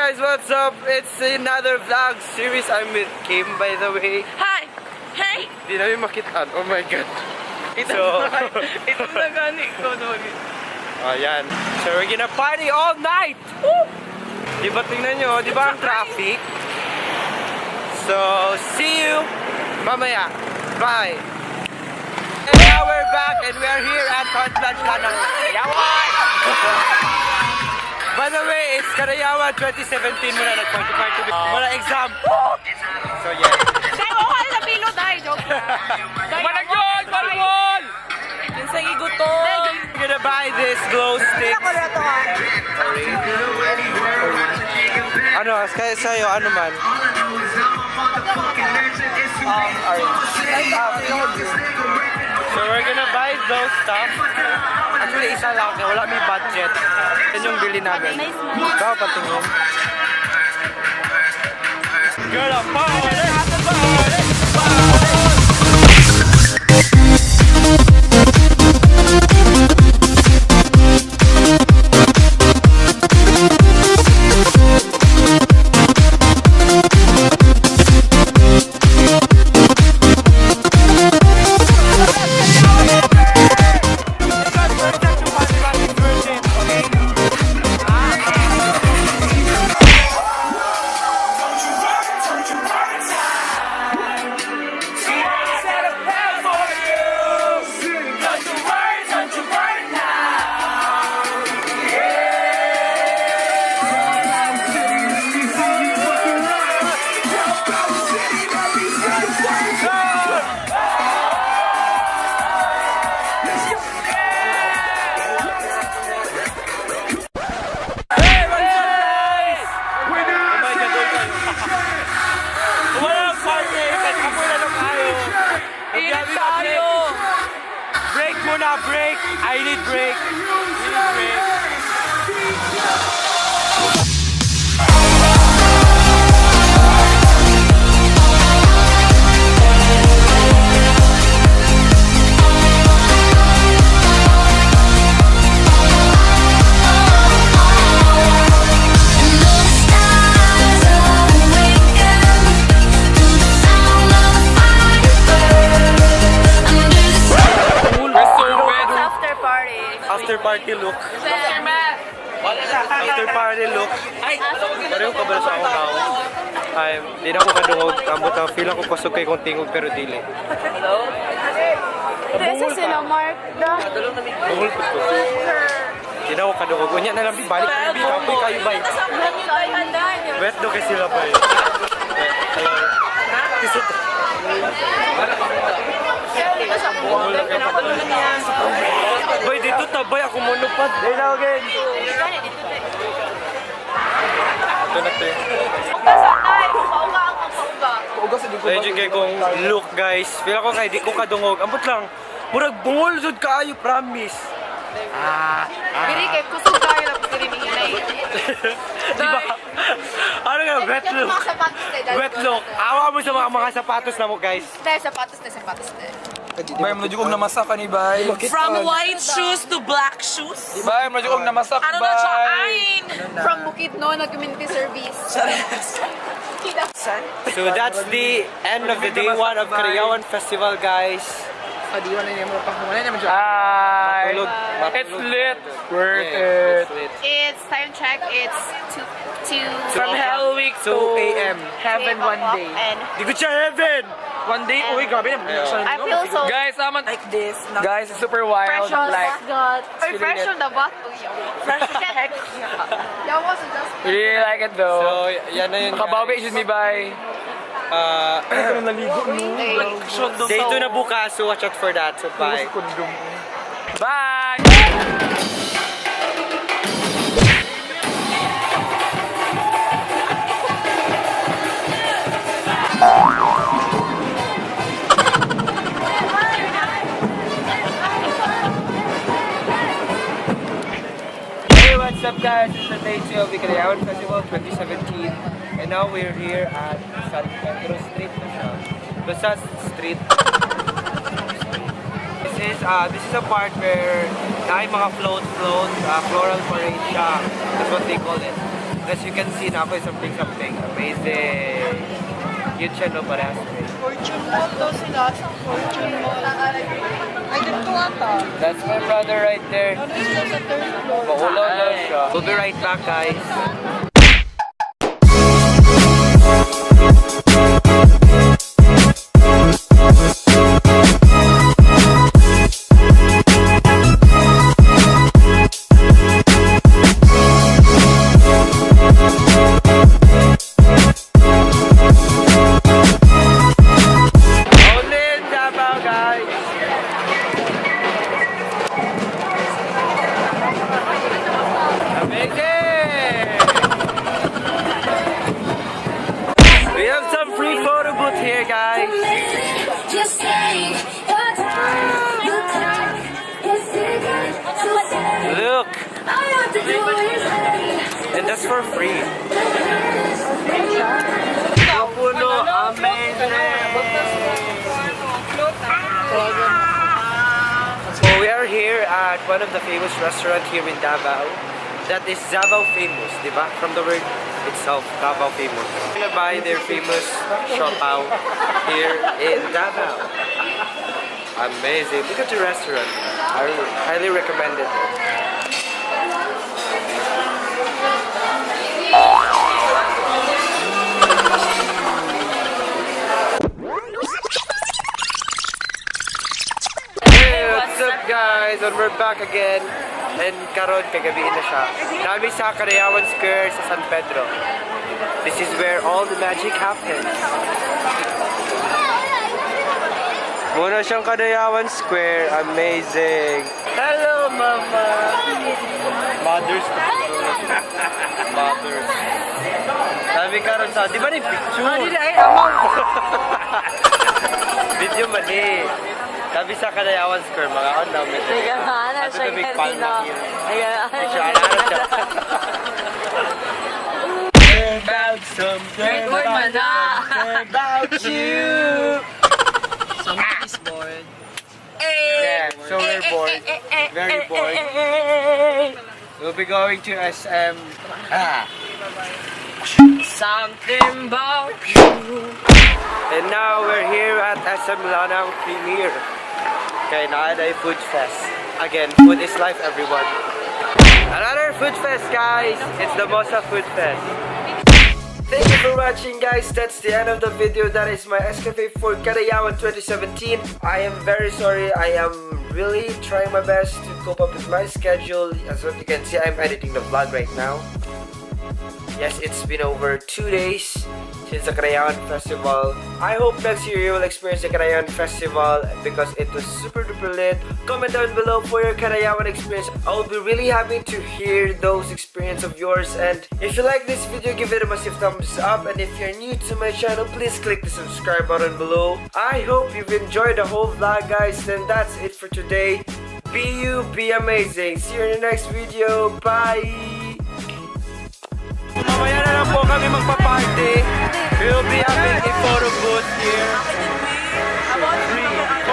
Guys, what's up? It's another vlog series. I'm with Kim, by the way. Hi! Hey! Di namin makitaan. Oh my God. So, Ito na gani ko doon. Ayan. So, we're gonna party all night! Woo! Di ba tingnan nyo? Di ba ang traffic? So, see you mamaya. Bye! And now we're back and we're here at Confluence ng Kadayawan! By the way, it's Kadayawan 2017 muna nag-party-party. Muna exam. So, yeah. Dahil ako na pilo dahil joke. Malag yun! Palmol! Yung sa igutom. We're gonna buy this glow stick. Ano, kaya sa'yo, ano man? So we're gonna buy those stuff. Actually, isa lang. Wala may budget. Yan yung bili namin. Ikaw, patingin. Girl, party! Party! Party! Hey, what's up, guys? Oh my God, oh my God. Walang party! Kahit ako na lang tayo. Init tayo! Break muna, break! I need break. We need break. Stars awaken to the sound of the firebird under the We're so wet! After party. After party look. After party look. Pareho ka ba sa akong tao? Ay, di na ako kadungog. Ambot na feel ako kusog kay kong tingog pero dili. This is sila Mark. Bungol po ko. Di na ako kadungog. Unya na lang, balik na lang. Kapoy kayo bay. Wet do kay sila bay. Hello. Bungol na kayo. Bay, dito tabay ako monopod. Hello again. Ito na to. Medyo kay kong look, guys. Feel ako kay di ko kadungog. Ambot lang. Murag bungol jud kaayo, promise. Ah. Bili kay kusog tayo tapos dili ni hinay. Di ba? Ano nga, wet look. Wet look. Awa mo sa mga sapatos na mo, guys. Dahil sapatos na, sapatos na. Bay, medyo kong namasak ni Bay. From white shoes to black shoes. Bay, medyo kong namasak, Ano na siya? Bay. Ayn! From Bukidnon na community service. So that's the end of the day one of Kadayawan Festival, guys. Hi! Matulog. It's Matulog. lit! Worth Yeah, it! it's lit. It's time check. It's 2 2 From Hell Week to 2 a.m. Heaven one day. And Di ko siya heaven! One day, uy, grabe na. I feel so Guys, aman Like this. Guys, it's super wild. fresh on Like, God. Ay, feeling fresh it. on the bath. Fresh as heck. That was just really like it though. So, yan na yun, Makabawi guys. should me, Bay. Day 2 na bukas, so watch out for that. So, bye. Bye! Hey, what's up, guys? It's the day 2 of the Kadayawan Festival 2017. And now we're here at San Pedro Street na siya. Basta street. This is a part where naay mga float float, floral parade siya. That's what they call it. As you can see na ako something something. Amazing. Cute siya, no? Parehas. Fortune Mall daw sila. Sa Fortune Mall. Ay, dito ata. That's my brother right there. Ano sila sa third floor? Maulaw daw siya. We'll be right back, guys. Only in Davao, guys. Amazing! We have some free photo booth here, guys. Just take the time, the time is ticking to say. Look, All you have to do is wait. and that's for free. Puno, amazing! So we are here at one of the famous restaurant here in Davao. That is Davao Famous, di ba? From the word itself, Davao Famous. We're gonna buy their famous siopao here in Davao. Amazing. Look at the restaurant. I highly recommend it. Hey, what's up, guys? And we're back again. And karon kagabi na siya. Nami sa Karayawan Square sa San Pedro. This is where all the magic happens. Muna siyang Kadayawan Square. Amazing. Hello, Mama. Mothers. Mothers. Sabi karon sa, di ba ni picture? Ay, amang. Video man eh. Sabi sa Kadayawan Square, mga on namin. Nagana Ato siya na big palma kanina. here. Nagana Picture, ala siya. About something Record man na. about you. Somebody's bored. Yeah, so we're bored. Very bored. We'll be going to SM. Ah. Something about And now we're here at SM Lanang Premier. Kay Naaday Food Fest. Again, food is life, everyone. Another food fest, guys! It's the Mosa Food Fest. Thank you for watching, guys. That's the end of the video. That is my Escape for Kadayawan 2017. I am very sorry. I am really trying my best to cope up with my schedule. As what you can see, I'm editing the vlog right now. Yes, it's been over 2 days since the Kadayawan Festival. I hope next year you will experience the Kadayawan Festival because it was super duper lit. Comment down below for your Kadayawan experience. I will be really happy to hear those experience of yours. And if you like this video, give it a massive thumbs up. And if you're new to my channel, please click the subscribe button below. I hope you've enjoyed the whole vlog, guys. And that's it for today. Be you, be amazing. See you in the next video. Bye! Mamaya na lang po kami magpa-party. We will be having a photo booth here. Free.